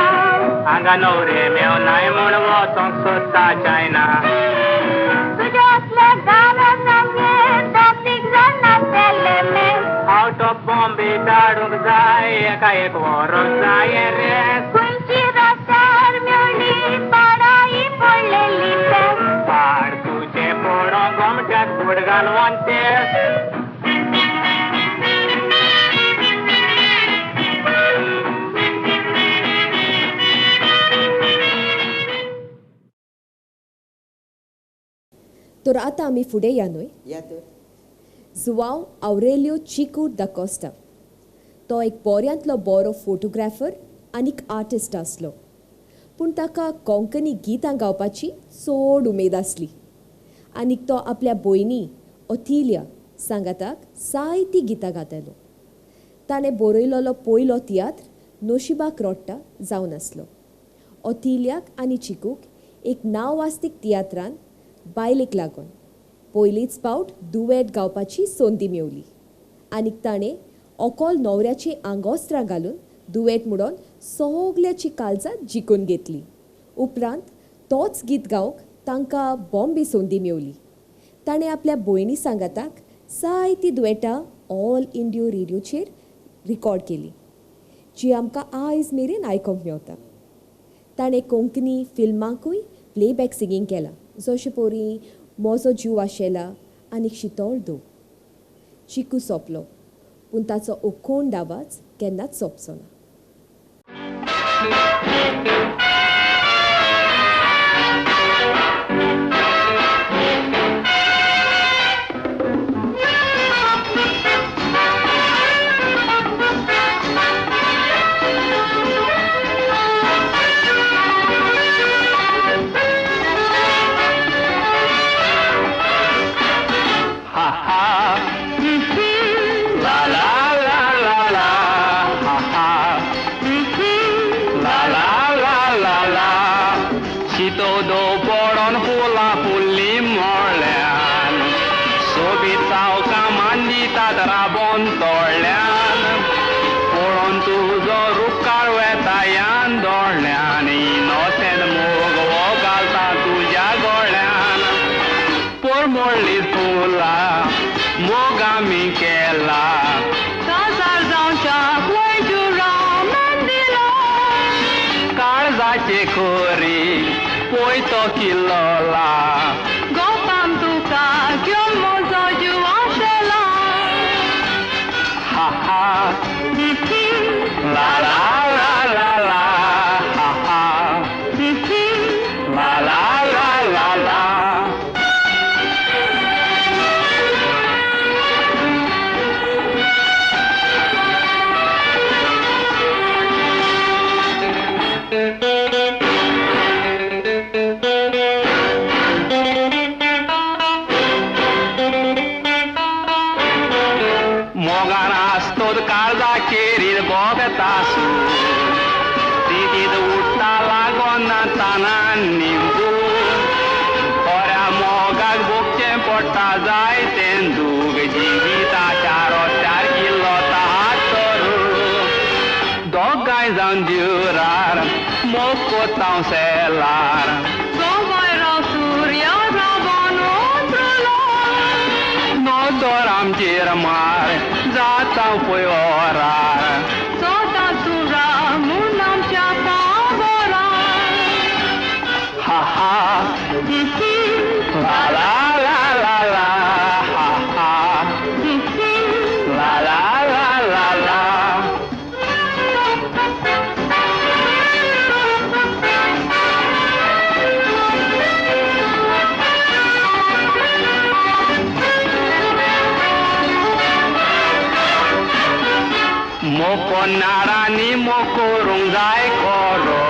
हांगा नवरे मेवनाय म्हूण वचोंक सोदता चायना. तुज्या असले गारा सांगे दोग तीग जाण नासलेले मे. आवट ऑफ बॉम्बे धाडूंक जाय एका एक व्हरोंक जाय रे. खंयची रस्त्यार मेळ्ळी पाडाई पडलेली ते. पाड तुजें पडोंक गोमट्याक बूट घालून ते. तर आतां आमी फुडें या न्हय. या तर जुवांव आवरेलियो चिकू दा कोस्टा तो एक बऱ्यांतलो बरो फोटोग्राफर आनी आर्टिस्ट आसलो, पूण ताका कोंकणी गितां गावपाची चड उमेद आसली आनी तो आपल्या भयणी ओथिलिया सांगाताक जायतीं गितां गातालो. ताणें बरयलेलो पयलो तियात्र नशिबाक रोडटा जावन आसलो. ओथिलियाक आनी चिकूक एक नांवास्तीक तियात्रान बायलेक लागून पयलीच फावट दुवेट गावपाची संदी मेवली आनी ताणें ओकोल न्हवऱ्याचीं आंगोस्त्रां घालून दुवेट म्हणून सगल्याची काळजां जिखून घेतली. उपरांत तोच गीत गावंक तांकां बॉम्बे संदी मेवली. ताणें आपल्या भयणी सांगाताक जायतीं दुवेटां ऑल इंडिया रेडियोचेर रिकॉर्ड केली जी आमकां आयज मेरेन आयकूंक मेवता. ताणें कोंकणी फिल्मांकूय प्लेबॅक सिंगींग केलां, जशें परी म्हजो जीव आशेला आनी शितोळ दो. चिकू सोंपलो पूण ताचो ओकोंड आवाज केन्नाच सोंपचो ना. La la la la la ha ha. मोगान आसतोद काळजाचेर भोगतासू तितीत उठ्ठा लागोना ताना निंबू बऱ्या मोगाक भोगचें पडटा जायतें दूख जिविताच्या रस्त्यार किल्लो तातरू दोगांय जावन ज्युरार मोग कोतांव सेलार नदर आमचेर मार जाता पळय ओरार सोदा तुरा म्हूण आमच्या पावरार हा हा ला ला ला ला ला हा हा ला ला ला ला ला. मोको नारानी मोको करूंक जाय खरो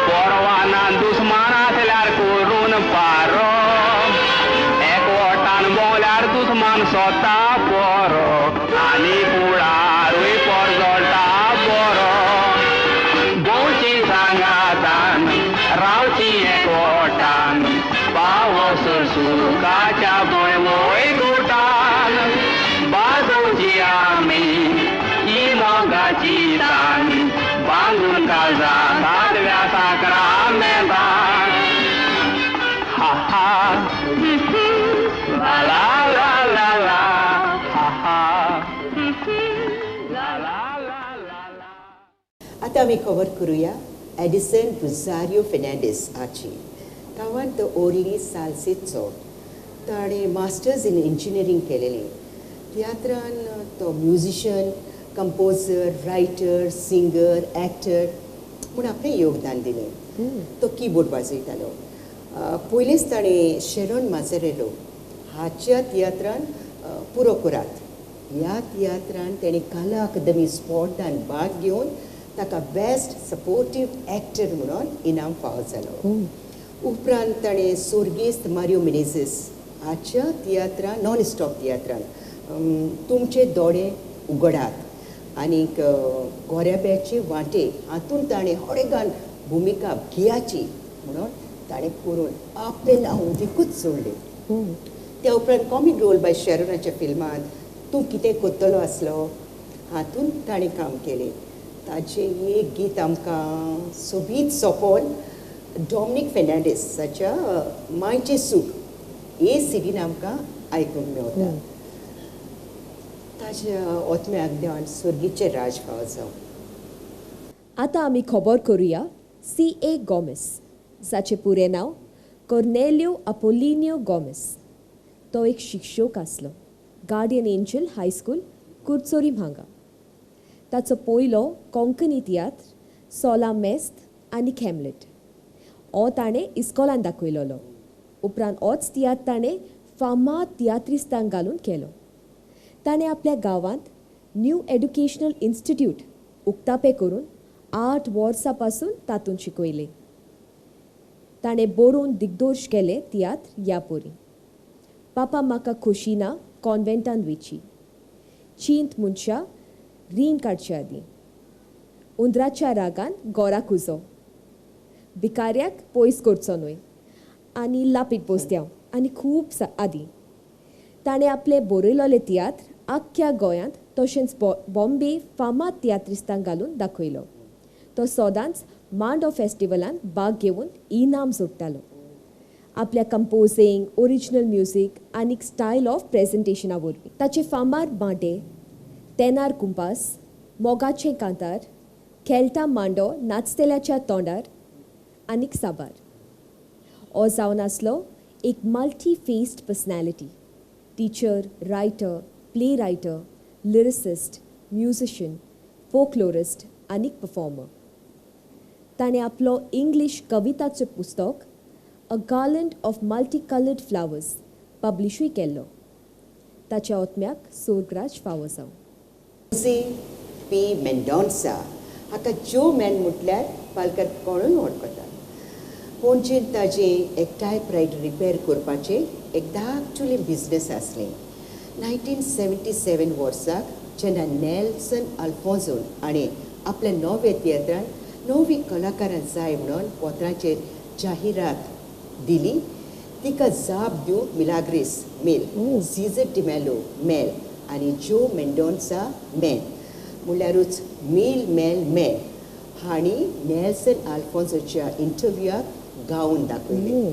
परवाना दुस्मान आसल्यार करून पारो एकवटान भोंवल्यार दुस्मान सोता बरो आनी फुडारूय परजळटा बरो भोंवची सांगातान रावची एकवटान पावसर सुखाच्या भंय वय गुटान बाजोवची आमी मोगाची तान बांदून काळजा सातव्या साक्रामेंतान हा हा ला ला ला ला ला हा हा ला ला ला ला ला. आतां आमी खबर करुया एडिसन रुजारियो फेर्नांडीस हाची. गांवांत तो ओर्ली सालसेचो. ताणें मास्टर्स इन इंजिनियरींग केलेलें. तियात्रान तो musician, composer, writer, singer, actor म्हूण आपणें योगदान दिलें. तो किबोर्ड वाजयतालो. पयलींच ताणें शेरोन माजेरेलो हाच्या तियात्रान पुरो करात ह्या तियात्रान ताणें कला अकादमी स्पॉटान भाग घेवन ताका बेस्ट सपोर्टीव एक्टर म्हणून इनाम फावो जालो. उपरांत ताणें सोर्गेस्त मारियो मिनेझीस हाच्या तियात्रान नॉन स्टॉप तियात्रान तुमचे दोळे उगडात आनीक गोऱ्याब्याचे वांटे हातून ताणें हडेगान भुमिका घेयाची म्हणून ताणें करून आपलें नांव उदीकूच सोडलें. त्या उपरांत कॉमीक रोल बाय शेरोनाच्या फिल्मांत तूं कितें कोत्तलो आसलो हातून ताणें काम केलें. ताचें एक गीत आमकां सोबीत सोंपोवन डॉमनीक फेर्नांडीस हाच्या मायचें सूख हे सिडीन आमकां आयकूंक मेवता. ताच्या ओतम्याक देवान स्वर्गीचें राज फावो जावं. आतां आमी खबर करुया सी ए गोमेस जाचें पुरें नांव कोर्नेलियो अपोलिनियो गोमेस. तो एक शिक्षक आसलो गार्डियन एंजल हायस्कूल कुरचोरीम हांगा. ताचो पयलो कोंकणी तियात्र सोला मेस्त आनी हॅमलेट हो ताणें इस्कोलान दाखयलोलो. उपरांत होच तियात्र ताणें फामाद तियात्रिस्तांक घालून केलो. ताणें आपल्या गांवांत न्यू एड्युकेशनल इन्स्टिट्यूट उक्तापें करून 8 वर्सां पासून तातूंत शिकयलें. ताणें बरोवन दिग्दोश केले तियात्र ह्या पोरी पापा म्हाका खोशी ना कॉन्वेंटान वेची, चींत मनशां रीण काडचे आदीं, उंदराच्या रागान गोराक उजो, भिकाऱ्याक पयस करचो न्हय आनी लापीट पोस्त्यांव आनी खूब आदी. ताणें आपले बरयलोले तियात्र आख्ख्या गोंयांत तशेंच बॉम्बे फामाद तियात्रिस्तांक घालून दाखयलो. तो सदांच मांडो फेस्टिवलांत भाग घेवन इनाम जोडटालो. आपल्या कंपोजींग, ओरिजिनल म्युजीक आनी स्टायल ऑफ प्रेजेंटेशना वरवीं ताचे फामाद मांडे तेनार कुंपास, मोगाचें कांतार, खेळटा मांडो नाचतेल्याच्या तोंडार आनीक साबार. हो जावन आसलो एक multi faced personality, teacher, writer, play writer, lyricist, musician, folklorist आनीक परफॉर्मर. ताणें आपलो इंग्लीश कविताचें पुस्तक a garland of multi coloured flowers पब्लिशूय केल्लो. ताच्या आत्म्याक सोर्गराज फावो जावं. जोसे पी मेंडोन्सा हाका जो मॅन म्हटल्यार पालकार कोणूय वळखतात. पणजेन ताजें एक टायप रायटर रिपेर करपाचें एक धाकटुलें बिजनस आसलें. 1977 वर्साक जेन्ना नेल्सन अल्फोन्सोन हाणें आपल्या नव्या तियात्रान नवी कलाकारां जाय म्हणून पत्राचेर जाहिरात दिली, तिका जाप दिवंक मिलाग्रीस मेल, सीझर डिमेलो मेल आनी ज्यो मेंडोन्सा मेल म्हणल्यारूच मेल मेल मेल हांणी नेल्सन आल्फोन्सोच्या इंटरव्यूआक गावन दाखयलें.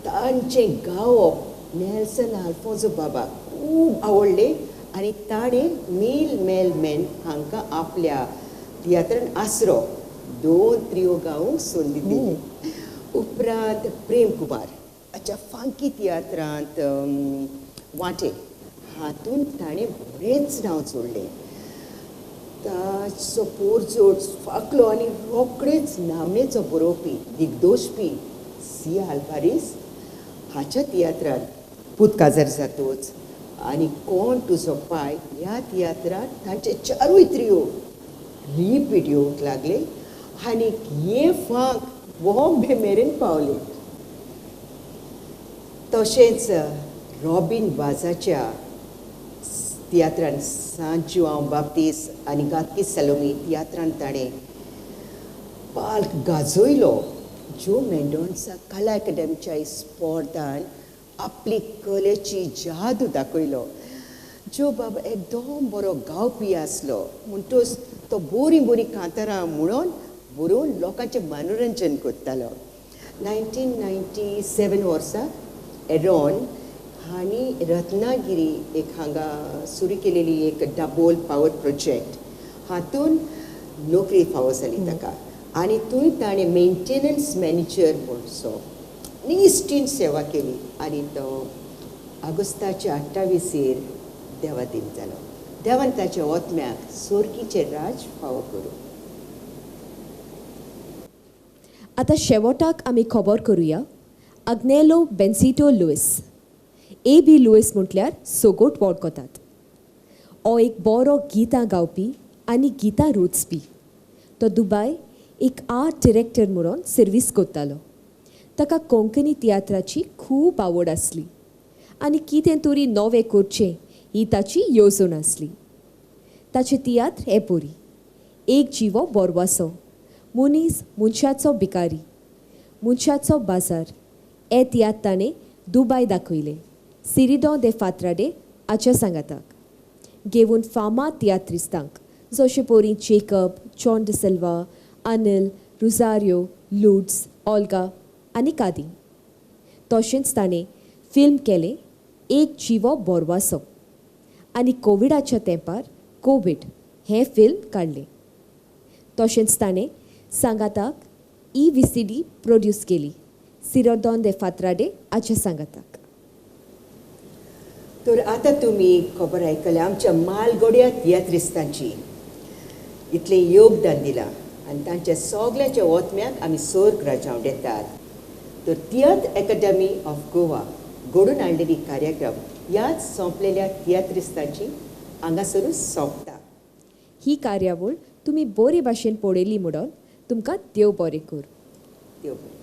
तांचें गावप नेल्सन आल्फोन्सो बाबा खूब आवडलें आनी ताणें मेल मेल मेन हांकां आपल्या तियात्रान आसरो 2 त्रियो गावंक संदी दिली. उपरांत प्रेम कुमार हाच्या फांकी तियात्रांत वांटे हातूंत ताणें बरेंच नांव जोडलें. ताचो पोरजोड फाकलो आनी रोखडेच नामनेचो बरोवपी दिग्दोशपी सी आल्वारीस हाच्या तियात्रांत पूत काजार जातोच आनी कोण तुजो पाय ह्या तियात्रांत तांचे 4 त्रियो रिपीट येवंक लागले आनी हे फांक बॉम्बे मेरेन पावले. तशेंच रॉबीन वाजाच्या तियात्रान सांजू हांव बाप्तीस आनी गातकी सलोमी तियात्रान ताणें पाल्क गाजयलो. ज्यो मेंडोन्सा कला अकादमीच्या स्पर्धान आपली कलेची जादू दाखयलो. ज्यो बाबा एकदम बरो गावपी आसलो म्हणटूच तो बरीं बरीं कांतारां म्हणून बरोवन लोकांचें मनोरंजन करतालो. 1997 वर्सा एरॉन हांणी रत्नागिरी एक हांगा सुरू केलेली एक डबोल पावर प्रोजेक्ट हातून नोकरी फावो जाली ताका आनी थंय ताणें मेंटेनन्स मॅनेजर म्हणसो निश्ठीन सेवा केली आनी तो ऑगस्टाच्या 28 देवादीन जालो. देवान ताच्या ओत्म्याक सोर्गीचें राज फावो करूं. आतां शेवटाक आमी खबर करुया Agnelo Bencito Luis, A B Luis म्हटल्यार सोगोट वळखतात. हो एक बरो गितां गावपी आनी गितां रोचपी. तो दुबाय एक आर्ट डिरेक्टर म्हणून सर्वीस करतालो. ताका कोंकणी तियात्राची खूब आवड आसली आनी कितें तरी नवें करचें ही ताची येवजण आसली. ताचे तियात्र हे पोरी एक जिवो बोरवासो, मनीस मनशाचो भिकारी, मनशाचो बाजार हे तियात्र ताणें दुबाय दाखयले सिरिदो दे फात्राडे हाच्या सांगाताक घेवन फामाद तियात्रिस्तांक जशे पोरी Jacob, John D'Silva, Anil, Rosario, Lourdes, Olga आनी कादी. तशेंच ताणें फिल्म केलें एक जिवो बोरवासो आनी कोविडाच्या तेंपार कोवीड हें फिल्म काडलें. तशेंच ताणें सांगाताक E V C D produce केली सिरोदोन दे फात्राडे हाच्या सांगाताक. तर आतां तुमी खबर आयकल्या आमच्या मालगोड्या तियात्रिस्तांची इतलें योगदान दिलां आनी तांच्या सगळ्यांच्या ओत्म्याक आमी सोर्ग राजांव येतात. तर तियात्र अकादमी ऑफ गोवा घडोवन हाडलेली कार्यक्रम ह्याच सोंपलेल्या तियात्रिस्तांची हांगासरूच सोंपता. ही कार्यावळ तुमी बरे भाशेन पळयली म्हणून तुमकां देव बरें करूं. देव बरें.